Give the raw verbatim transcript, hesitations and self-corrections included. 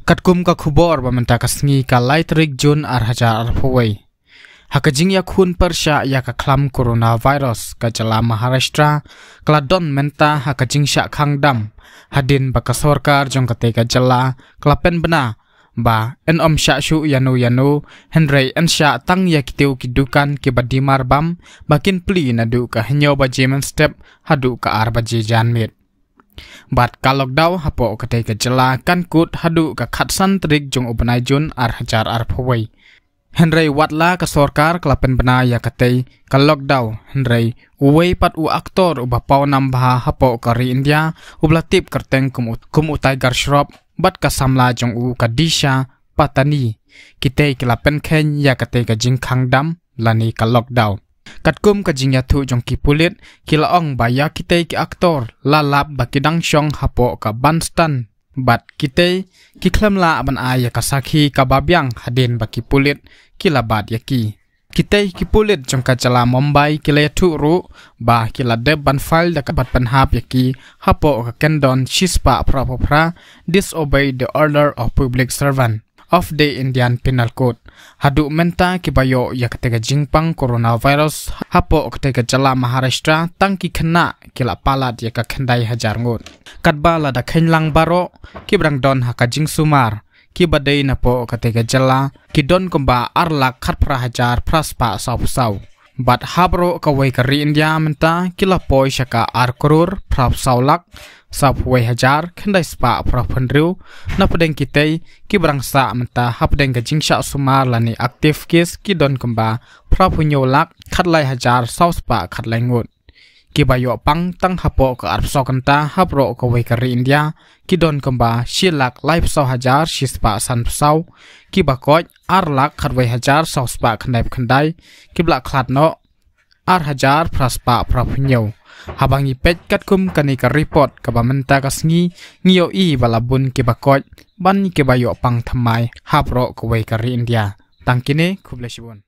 Katkum ka khubor ba mynta ka sngi ka lai tarik Jun ar hajar arphew wei. Ha ka jingïakhun pyrshah ïa ka khlam coronavirus ka jylla Maharashtra, ka la don mynta ha ka jingshah khang dam. Hadien ba ka sorkar jong katei ka jylla, ka la pynbna ba yn ym shah shuh ïano ïano, hynrei yn shah tang ïa kitei ki dukan kiba die marbam, ba kin plie naduh ka hynñiew baje mynstep, haduh ka ar baje janmiet. Bad ka lockdown hapoh katei ka jylla kan kut haduh ka khatsan tarik jong u bnai Jun ar hajar arphew wei. Hynrei wat la ka sorkar ka la pynbna ïa katei ka lockdown, hynrei uwei pat u actor uba paw nam bha hapoh ka ri India, uba la tip kyrteng kum u, kum u Tiger Shroff, bad ka samla jong u ka Disha Patani. Kitei ki la pynkheiñ ïa katei ka jingkhang dam lane ka lockdown. Katkum ka jingïathuh jong ki pulit, ki la ong ba ïa kitei ki actor la lap ba ki dang shong hapoh ka bandstand. Bad kitei ki khlem lah ban ai ïa ka sakhi kaba biang hadien ba ki pulit ki la bat ïa ki. Kitei ki pulit jong ka jylla Mumbai ki la ïathuh ruh ba ki la dep ban file da kaba pynhap ïa ki hapoh ka kyndon shispah phra phra phra, Disobey the Order of Public Servant of the Indian Penal Code. Haduh mynta kiba ïoh ïa katei ka jingpang coronavirus hapoh katei ka jylla Maharashtra tang ki khynnah ki la palat ïa ka khyndai hajar ngut. Katba lada kheiñ lang baroh kiba dang don ha ka jingsumar, kiba dei napoh katei ka jylla, ki don kumba ar lak khatphra hajar phra spah sawphew saw. Bad habaroh kawei ka ri India mynta ki la poi sha ka ar klur phraphew saw lak sawphew wei hajar khyndai spah phraphew hynriew. Napdeng kitei kiba dang sah mynta hapdeng ka jingshah sumar lane active case ki don kumba phraphew hynñiew lak khatlai hajar saw spah khatlai ngut. Kiba ïoh pang tang hapoh ka arphew saw kynta habaroh kawei ka ri India ki don kumba shi lak laiphew saw hajar shi spah sanphew saw. Kiba koit ar lak khatwei hajar saw spah khyndaiphew khyndai. Kiba la khlad noh ar hajar phra spah phraphew hynñiew. Haba ngi peit katkum kane ka report kaba mynta ka sngi, ngi ïohi ba la bun kiba koit bad kiba ïoh pang thymmai habaroh kawei ka ri India. Tang kine, khublei shibun.